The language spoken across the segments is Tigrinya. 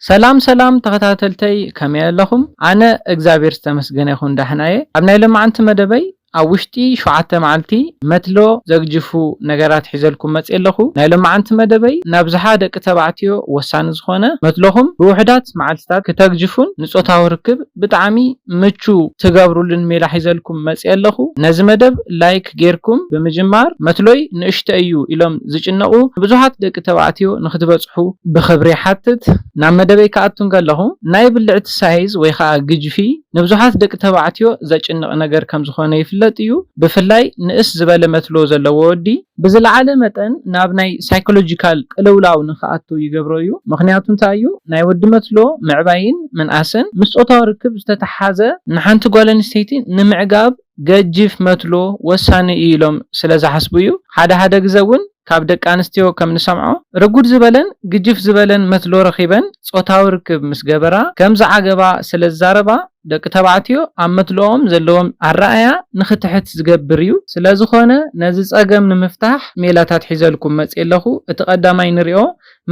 ሰላም ሰላም ተኸታተልተይ፣ ከመይ ኣለኹም? ኣነ እግዚኣብሔር ዝተመስገነ ይኹን፣ ዳሕና እየ። ኣብ ናይ ሎማዓንቲ መደበይ ኣብ ውሽጢ ሸውዓተ መዓልቲ መትሎ ዘግጅፉ ነገራት ሒዘልኩም መፅእ ኣለኹ። ናይ ሎማዓንቲ መደበይ ናብዝሓ ደቂ ተባዕትዮ ወሳኒ ዝኾነ፣ መትሎኹም ብውሕዳት መዓልትታት ክተግጅፉን ንጾታዊ ርክብ ብጣዕሚ ምቹ ትገብሩሉን ሜላ ሒዘልኩም መፅእ ኣለኹ። ነዚ መደብ ላይክ ጌርኩም ብምጅማር፣ መትሎይ ንእሽቶ እዩ ኢሎም ዝጭነቑ ብዙሓት ደቂ ተባዕትዮ ንክትበፅሑ ብኽብሪ ሓትት። ናብ መደበይ ክኣቱ እንከለኹ፣ ናይ ብልዕቲ ሳይዝ ወይ ከዓ ግጅፊ ንብዙሓት ደቂ ተባዕትዮ ዘጭንቕ ነገር ከም ዝኾነ ይፍለጥ እዩ። ብፍላይ ንእስ ዝበለ መትሎ ዘለዎ ወዲ ብዝለዓለ መጠን ናብ ናይ ሳይኮሎጂካል ቅልውላው ንክኣቱ ይገብሮ እዩ። ምኽንያቱ እንታይ እዩ? ናይ ወዲ መትሎ ምዕባይን ምንኣስን ምስ ጾታዊ ርክብ ዝተተሓዘ፣ ንሓንቲ ጓል ኣንስተይቲ ንምዕጋብ ገጅፍ መትሎ ወሳኒ እዩ ኢሎም ስለ ዝሓስቡ እዩ። ሓደ ሓደ ግዘ እውን ካብ ደቂ ኣንስትዮ ከም ንሰምዖ፣ ርጉድ ዝበለን ግጅፍ ዝበለን መትሎ ረኺበን ጾታዊ ርክብ ምስ ገበራ ከም ዝዓገባ ስለ ዝዛረባ፣ ደቂ ተባዕትዮ ኣብ መትሎኦም ዘለዎም ኣረኣእያ ንኽትሕት ዝገብር እዩ። ስለ ዝኾነ፣ ነዚ ጸገም ንምፍታሕ ሜላታት ሒዘልኩም መጽእ ኣለኹ። እቲ ቀዳማይ ንሪኦ፣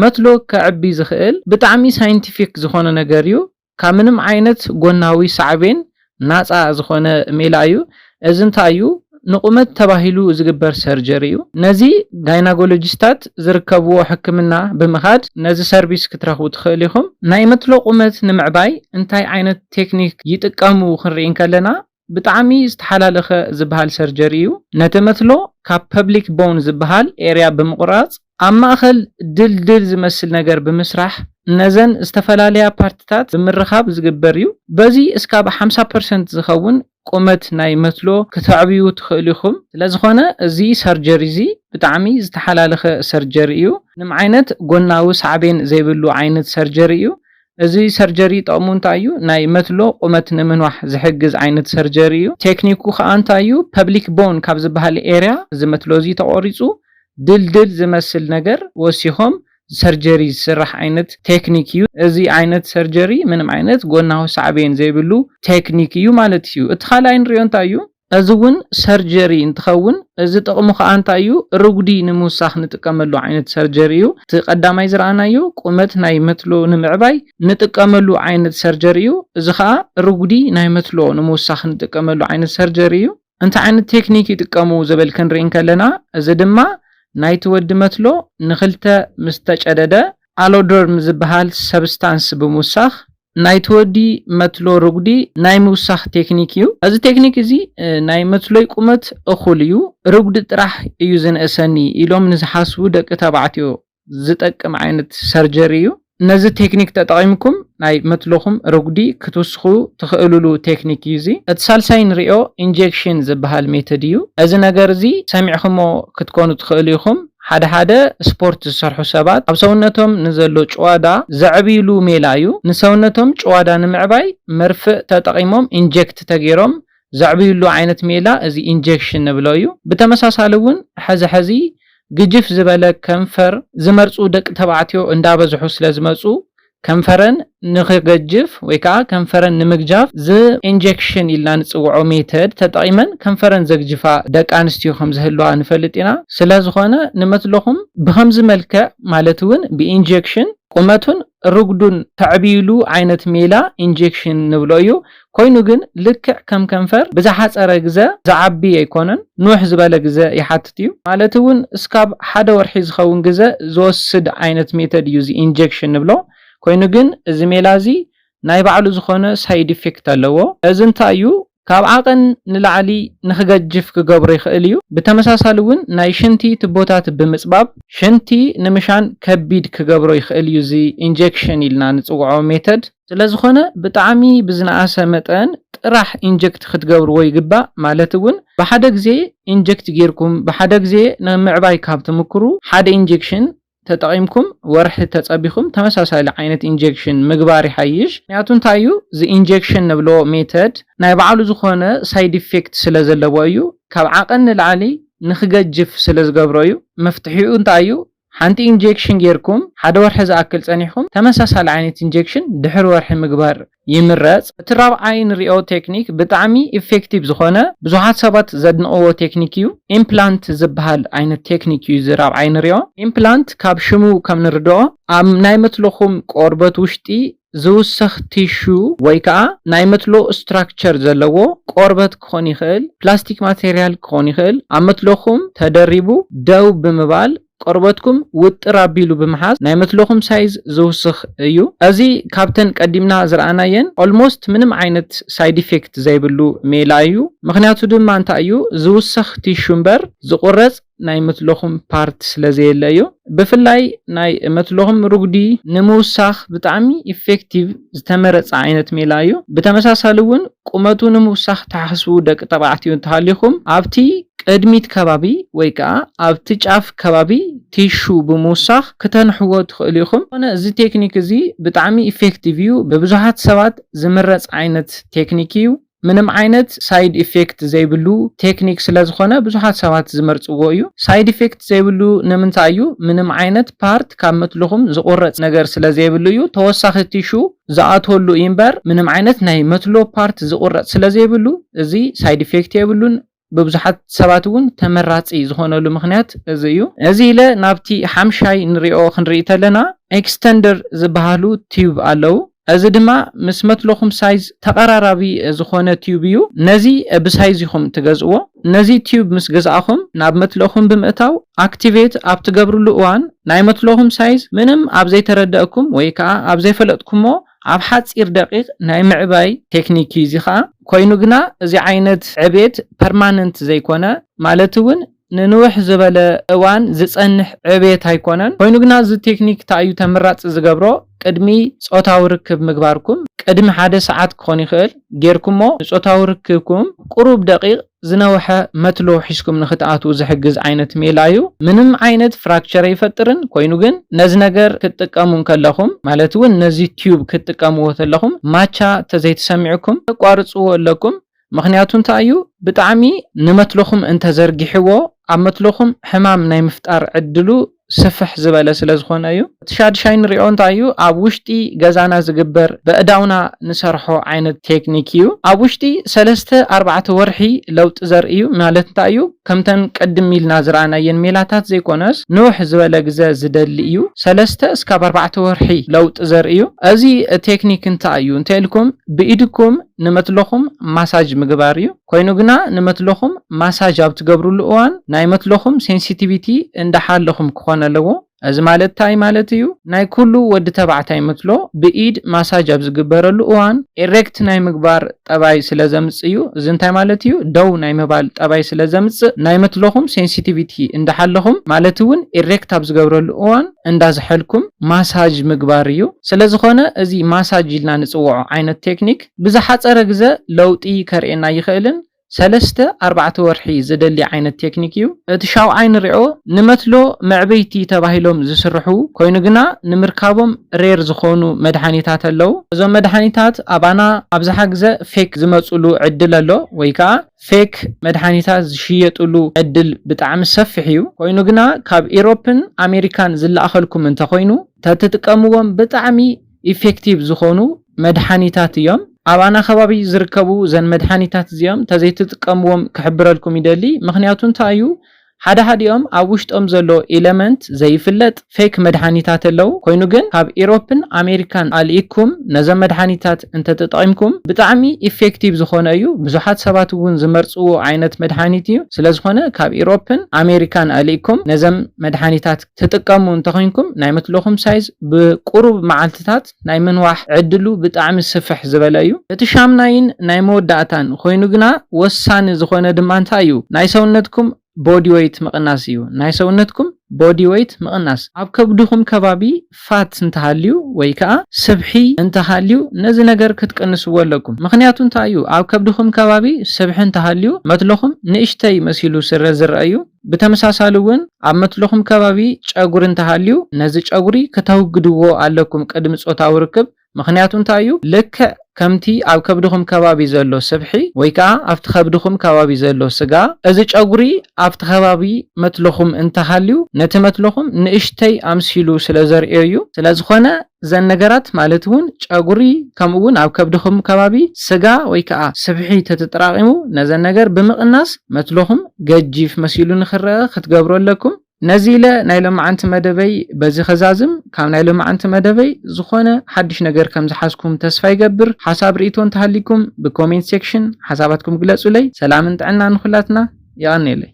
መትሎ ከዕቢ ዝኽእል ብጣዕሚ ሳይንቲፊክ ዝኾነ ነገር እዩ። ካብ ምንም ዓይነት ጎናዊ ሳዕቤን ናጻ ዝኾነ ሜላ እዩ። እዚ እንታይ እዩ? ንቁመት ተባሂሉ ዝግበር ሰርጀሪ እዩ። ነዚ ጋይናኮሎጂስታት ዝርከብዎ ሕክምና ብምኻድ ነዚ ሰርቪስ ክትረኽቡ ትኽእል ኢኹም። ናይ መትሎ ቁመት ንምዕባይ እንታይ ዓይነት ቴክኒክ ይጥቀሙ ክንርኢ እንከለና፣ ብጣዕሚ ዝተሓላለኸ ዝበሃል ሰርጀሪ እዩ። ነቲ መትሎ ካብ ፐብሊክ ቦን ዝበሃል ኤርያ ብምቑራጽ፣ ኣብ ማእከል ድልድል ዝመስል ነገር ብምስራሕ፣ ነዘን ዝተፈላለያ ፓርትታት ብምርኻብ ዝግበር እዩ። በዚ እስካብ ሓምሳ ፐርሰንት ዝኸውን ቁመት ናይ መትሎ ክተዕብዩ ትኽእሉ ኢኹም። ስለዝኾነ፣ እዚ ሰርጀሪ እዚ ብጣዕሚ ዝተሓላለኸ ሰርጀሪ እዩ። ምንም ዓይነት ጎናዊ ሳዕቤን ዘይብሉ ዓይነት ሰርጀሪ እዩ። እዚ ሰርጀሪ ጥቕሙ እንታይ እዩ? ናይ መትሎ ቁመት ንምንዋሕ ዝሕግዝ ዓይነት ሰርጀሪ እዩ። ቴክኒኩ ከዓ እንታይ እዩ? ፐብሊክ ቦን ካብ ዝበሃል ኤርያ እዚ መትሎ እዚ ተቖሪፁ ድልድል ዝመስል ነገር ወሲኾም ሰርጀሪ ዝስራሕ ዓይነት ቴክኒክ እዩ። እዚ ዓይነት ሰርጀሪ ምንም ዓይነት ጎናዊ ሳዕቤን ዘይብሉ ቴክኒክ እዩ ማለት እዩ። እቲ ካልኣይ ንሪኦ እንታይ እዩ? እዚ እውን ሰርጀሪ እንትኸውን፣ እዚ ጥቕሙ ከዓ እንታይ እዩ? ርጉዲ ንምውሳኽ ንጥቀመሉ ዓይነት ሰርጀሪ እዩ። እቲ ቀዳማይ ዝረኣናዮ ቁመት ናይ መትሎ ንምዕባይ ንጥቀመሉ ዓይነት ሰርጀሪ እዩ። እዚ ከዓ ርጉዲ ናይ መትሎ ንምውሳኽ ንጥቀመሉ ዓይነት ሰርጀሪ እዩ። እንታይ ዓይነት ቴክኒክ ይጥቀሙ ዝብል ክንርኢ እንከለና፣ እዚ ድማ ናይቲ ወዲ መትሎ ንኽልተ ምስ ተጨደደ፣ ኣሎዶርም ዝበሃል ሰብስታንስ ብምውሳኽ ናይቲ ወዲ መትሎ ርጉዲ ናይ ምውሳኽ ቴክኒክ እዩ። እዚ ቴክኒክ እዚ፣ እ፣ ናይ መትሎይ ቁመት እኹል እዩ፣ ርጉዲ ጥራሕ እዩ ዝንእሰኒ ኢሎም ንዝሓስቡ ደቂ ተባዕትዮ ዝጠቅም ዓይነት ሰርጀሪ እዩ። ነዚ ቴክኒክ ተጠቒምኩም ናይ መትሎኹም ርጉዲ ክትውስኹ ትኽእሉሉ ቴክኒክ እዩ እዚ። እቲ ሳልሳይ ንሪኦ ኢንጀክሽን ዝበሃል ሜተድ እዩ። እዚ ነገር እዚ ሰሚዕኹሞ ክትኮኑ ትኽእሉ ኢኹም። ሓደ ሓደ ስፖርት ዝሰርሑ ሰባት ኣብ ሰውነቶም ንዘሎ ጭዋዳ ዘዕብይሉ ሜላ እዩ። ንሰውነቶም ጭዋዳ ንምዕባይ መርፍእ ተጠቒሞም ኢንጀክት ተገይሮም ዘዕብይሉ ዓይነት ሜላ እዚ ኢንጀክሽን ንብሎ እዩ። ብተመሳሳሊ እውን ሕዚ ሕዚ ግጅፍ ዝበለ ከንፈር ዝመርፁ ደቂ ተባዕትዮ እንዳበዝሑ ስለ ዝመፁ፣ ከንፈረን ንኽገጅፍ ወይ ከዓ ከንፈረን ንምግጃፍ፣ እዚ ኢንጀክሽን ኢልና ንፅውዖ ሜተድ ተጠቒመን ከንፈረን ዘግጅፋ ደቂ ኣንስትዮ ከም ዝህልዋ ንፈልጥ ኢና። ስለ ዝኾነ፣ ንመትሎኹም ብኸምዚ መልክዕ፣ ማለት እውን ብኢንጀክሽን፣ ቁመቱን ርጉዱን ተዕብይሉ ዓይነት ሜላ ኢንጀክሽን ንብሎ እዩ። ኮይኑ ግን፣ ልክዕ ከም ከንፈር ብዝሓፀረ ግዘ ዝዓቢ ኣይኮነን፣ ንውሕ ዝበለ ግዘ ይሓትት እዩ። ማለት እውን፣ እስካብ ሓደ ወርሒ ዝኸውን ግዘ ዝወስድ ዓይነት ሜተድ እዩ እዚ ኢንጀክሽን ንብሎ። ኮይኑ ግን፣ እዚ ሜላ እዚ ናይ ባዕሉ ዝኾነ ሳይድ ኢፌክት ኣለዎ። እዚ እንታይ እዩ? ካብ ዓቐን ንላዕሊ ንኽገጅፍ ክገብሮ ይኽእል እዩ። ብተመሳሳሊ እውን፣ ናይ ሽንቲ ቱቦታት ብምፅባብ ሽንቲ ንምሻን ከቢድ ክገብሮ ይኽእል እዩ እዚ ኢንጀክሽን ኢልና ንፅውዖ ሜተድ። ስለ ዝኾነ፣ ብጣዕሚ ብዝነኣሰ መጠን ጥራሕ ኢንጀክት ክትገብርዎ ይግባእ። ማለት እውን፣ ብሓደ ግዜ ኢንጀክት ጌርኩም ብሓደ ግዜ ንምዕባይ ካብ ትምክሩ፣ ሓደ ኢንጀክሽን ተጠቒምኩም ወርሒ ተጸቢኹም ተመሳሳሊ ዓይነት ኢንጀክሽን ምግባር ይሓይሽ። ምኽንያቱ እንታይ እዩ? እዚ ኢንጀክሽን ንብሎ ሜተድ ናይ ባዕሉ ዝኾነ ሳይድ ኢፌክት ስለ ዘለዎ እዩ። ካብ ዓቐን ንላዕሊ ንኽገጅፍ ስለ ዝገብሮ እዩ። መፍትሒኡ እንታይ እዩ? ሓንቲ ኢንጀክሽን ጌርኩም ሓደ ወርሒ ዝኣክል ጸኒሕኩም ተመሳሳሊ ዓይነት ኢንጀክሽን ድሕሪ ወርሒ ምግባር ይምረጽ። እቲ ራብዓይ ንሪኦ ቴክኒክ ብጣዕሚ ኢፌክቲቭ ዝኾነ ብዙሓት ሰባት ዘድንቕዎ ቴክኒክ እዩ። ኢምፕላንት ዝበሃል ዓይነት ቴክኒክ እዩ እዚ ራብዓይ ንሪኦ። ኢምፕላንት ካብ ሽሙ ከም ንርድኦ ኣብ ናይ መትለኹም ቆርበት ውሽጢ ዝውሰኽ ቲሹ ወይ ከዓ ናይ መትሎ ስትራክቸር ዘለዎ ቆርበት ክኾን ይኽእል፣ ፕላስቲክ ማቴሪያል ክኾን ይኽእል፣ ኣብ መትሎኹም ተደሪቡ ደው ብምባል ቆርበትኩም ውጥር ኣቢሉ ብምሓዝ ናይ መትሎኹም ሳይዝ ዝውስኽ እዩ። እዚ ካብተን ቀዲምና ዝረኣናየን ኦልሞስት ምንም ዓይነት ሳይድ ኢፌክት ዘይብሉ ሜላ እዩ። ምኽንያቱ ድማ እንታይ እዩ? ዝውሰኽ ቲሹ እምበር ዝቑረጽ ናይ መትሎኹም ፓርት ስለ ዘየለ እዩ። ብፍላይ ናይ መትሎኹም ርጉዲ ንምውሳኽ ብጣዕሚ ኢፌክቲቭ ዝተመረጸ ዓይነት ሜላ እዩ። ብተመሳሳሊ እውን ቁመቱ ንምውሳኽ ትሓስቡ ደቂ ተባዕትዮ እንተሃሊኹም ኣብቲ ቅድሚት ከባቢ ወይ ከዓ ኣብቲ ጫፍ ከባቢ ቲሹ ብምውሳኽ ክተንሕዎ ትኽእሉ ኢኹም። ኮነ እዚ ቴክኒክ እዚ ብጣዕሚ ኢፌክቲቭ እዩ። ብብዙሓት ሰባት ዝምረጽ ዓይነት ቴክኒክ እዩ። ምንም ዓይነት ሳይድ ኢፌክት ዘይብሉ ቴክኒክ ስለ ዝኾነ ብዙሓት ሰባት ዝመርጽዎ እዩ። ሳይድ ኢፌክት ዘይብሉ ንምንታይ እዩ? ምንም ዓይነት ፓርት ካብ መትልኹም ዝቑረጽ ነገር ስለ ዘይብሉ እዩ። ተወሳኺ ቲሹ ዝኣትወሉ እዩ እምበር ምንም ዓይነት ናይ መትሎ ፓርት ዝቑረጽ ስለ ዘይብሉ እዚ ሳይድ ኢፌክት የብሉን። ብብዙሓት ሰባት እውን ተመራጺ ዝኾነሉ ምኽንያት እዚ እዩ። እዚ ኢለ ናብቲ ሓምሻይ ንሪኦ ክንርኢ ተለና ኤክስተንደር ዝበሃሉ ቲዩብ ኣለዉ። እዚ ድማ ምስ መትሎኹም ሳይዝ ተቐራራቢ ዝኾነ ቲዩብ እዩ። ነዚ ብሳይዝ ኢኹም ትገዝእዎ። ነዚ ቲዩብ ምስ ገዛእኹም ናብ መትሎኹም ብምእታው ኣክቲቬት ኣብ ትገብርሉ እዋን ናይ መትሎኹም ሳይዝ ምንም ኣብ ዘይተረደእኩም ወይ ከዓ ኣብ ዘይፈለጥኩሞ ኣብ ሓፂር ደቂቕ ናይ ምዕባይ ቴክኒክ እዩ። እዚ ከዓ ኮይኑ ግና እዚ ዓይነት ዕቤት ፐርማነንት ዘይኮነ ማለት እውን ንንውሕ ዝበለ እዋን ዝጸንሕ ዕቤት ኣይኮነን። ኮይኑ ግና እዚ ቴክኒክ እንታይ እዩ ተመራጺ ዝገብሮ? ቅድሚ ጾታዊ ርክብ ምግባርኩም ቅድሚ ሓደ ሰዓት ክኾን ይኽእል ጌርኩሞ ንጾታዊ ርክብኩም ቁሩብ ደቂቕ ዝነውሐ መትሎ ሒዝኩም ንክትኣትዉ ዝሕግዝ ዓይነት ሜላ እዩ። ምንም ዓይነት ፍራክቸር ኣይፈጥርን። ኮይኑ ግን ነዚ ነገር ክትጥቀሙ እንከለኹም ማለት እውን ነዚ ቲዩብ ክትጥቀምዎ ተለኹም ማቻ ተዘይተሰሚዕኩም ተቋርጽዎ ኣለኩም። ምኽንያቱ እንታይ እዩ? ብጣዕሚ ንመትሎኹም እንተዘርጊሕዎ ኣብ መትሎኹም ሕማም ናይ ምፍጣር ዕድሉ ስፍሕ ዝበለ ስለ ዝኾነ እዩ። እቲ ሻድሻይ ንሪኦ እንታይ እዩ? ኣብ ውሽጢ ገዛና ዝግበር በእዳውና ንሰርሖ ዓይነት ቴክኒክ እዩ። ኣብ ውሽጢ ሰለስተ ኣርባዕተ ወርሒ ለውጢ ዘርኢ እዩ። ማለት እንታይ እዩ? ከምተን ቅድም ኢልና ዝረኣናየን ሜላታት ዘይኮነስ ንውሕ ዝበለ ግዘ ዝደሊ እዩ። ሰለስተ እስካብ ኣርባዕተ ወርሒ ለውጢ ዘርኢ እዩ። እዚ ቴክኒክ እንታይ እዩ እንተ ኢልኩም ብኢድኩም ንመትሎኹም ማሳጅ ምግባር እዩ። ኮይኑ ግና ንመትሎኹም ማሳጅ ኣብ ትገብርሉ እዋን ናይ መትሎኹም ሴንሲቲቪቲ እንዳሓለኹም ክኾን ኣለዎ። እዚ ማለት እንታይ ማለት እዩ? ናይ ኩሉ ወዲ ተባዕታይ መትሎ ብኢድ ማሳጅ ኣብ ዝግበረሉ እዋን ኤሬክት ናይ ምግባር ጠባይ ስለ ዘምጽእ እዩ። እዚ እንታይ ማለት እዩ? ደው ናይ ምባል ጠባይ ስለ ዘምጽእ ናይ መትሎኹም ሴንሲቲቪቲ እንዳሓለኹም ማለት እውን ኤሬክት ኣብ ዝገብረሉ እዋን እንዳዝሐልኩም ማሳጅ ምግባር እዩ። ስለ ዝኾነ እዚ ማሳጅ ኢልና ንጽውዖ ዓይነት ቴክኒክ ብዝሓጸረ ግዘ ለውጢ ከርእየና ይኽእልን ሰለስተ ኣርባዕተ ወርሒ ዝደሊ ዓይነት ቴክኒክ እዩ። እቲ ሻውዓይ ንሪኦ ንመትሎ መዕበይቲ ተባሂሎም ዝስርሑ ኮይኑ ግና ንምርካቦም ሬር ዝኾኑ መድሓኒታት ኣለዉ። እዞም መድሓኒታት ኣባና ኣብዝሓ ግዘ ፌክ ዝመፅሉ ዕድል ኣሎ ወይ ከዓ ፌክ መድሓኒታት ዝሽየጥሉ ዕድል ብጣዕሚ ሰፊሕ እዩ። ኮይኑ ግና ካብ ኢሮፕን ኣሜሪካን ዝለኣኸልኩም እንተኾይኑ ተትጥቀምዎም ብጣዕሚ ኢፌክቲቭ ዝኾኑ መድሓኒታት እዮም። ኣባና ከባቢ ዝርከቡ ዘን መድሓኒታት እዚኦም ተዘይትጥቀምዎም ክሕብረልኩም ይደሊ። ምኽንያቱ እንታይ እዩ? ሓደ ሓዲኦም ኣብ ውሽጦም ዘሎ ኤለመንት ዘይፍለጥ ፌክ መድሓኒታት ኣለዉ። ኮይኑ ግን ካብ ኢሮፕን ኣሜሪካን ኣልኢኩም ነዞም መድሓኒታት እንተተጠቒምኩም ብጣዕሚ ኢፌክቲቭ ዝኾነ እዩ። ብዙሓት ሰባት እውን ዝመርፅዎ ዓይነት መድሓኒት እዩ። ስለ ዝኾነ ካብ ኢሮፕን ኣሜሪካን ኣልኢኩም ነዞም መድሓኒታት ትጥቀሙ እንተኾይንኩም ናይ መትለኹም ሳይዝ ብቁሩብ መዓልትታት ናይ ምንዋሕ ዕድሉ ብጣዕሚ ስፍሕ ዝበለ እዩ። እቲ ሻምናይን ናይ መወዳእታን ኮይኑ ግና ወሳኒ ዝኾነ ድማ እንታይ እዩ? ናይ ሰውነትኩም ቦዲ ዌይት ምቕናስ እዩ። ናይ ሰውነትኩም ቦዲ ዌይት ምቕናስ። ኣብ ከብድኹም ከባቢ ፋት እንተሃልዩ ወይ ከዓ ስብሒ እንተሃልዩ ነዚ ነገር ክትቅንስዎ ኣለኩም። ምኽንያቱ እንታይ እዩ? ኣብ ከብድኹም ከባቢ ስብሒ እንተሃልዩ መትለኹም ንእሽተይ መሲሉ ስረ ዝረአ እዩ። ብተመሳሳሊ እውን ኣብ መትለኹም ከባቢ ጨጉሪ እንተሃልዩ ነዚ ጨጉሪ ከተውግድዎ ኣለኩም ቅድሚ ጾታዊ ርክብ። ምኽንያቱ እንታይ እዩ? ልክዕ ከምቲ ኣብ ከብድኹም ከባቢ ዘሎ ስብሒ ወይ ከዓ ኣብቲ ከብድኹም ከባቢ ዘሎ ስጋ፣ እዚ ጨጉሪ ኣብቲ ከባቢ መትልኹም እንተሃልዩ፣ ነቲ መትልኹም ንእሽተይ ኣምሲሉ ስለ ዘርእዮ እዩ። ስለ ዝኾነ፣ እዘን ነገራት ማለት እውን ጨጉሪ፣ ከምኡ እውን ኣብ ከብድኹም ከባቢ ስጋ ወይ ከዓ ስብሒ ተተጠራቒሙ፣ ነዘን ነገር ብምቕናስ መትልኹም ገጂፍ መሲሉ ንኽረአ ክትገብሩ ኣለኩም። ነዚ ኢለ ናይ ሎማዓንቲ መደበይ በዚ ኸዛዝም። ካብ ናይ ሎማዓንቲ መደበይ ዝኾነ ሓድሽ ነገር ከም ዝሓዝኩም ተስፋ ይገብር። ሓሳብ ርእይቶ እንተሃሊኩም ብኮሜንት ሴክሽን ሓሳባትኩም ግለጹለይ። ሰላምን ጥዕና ንኹላትና። የቐንየለይ።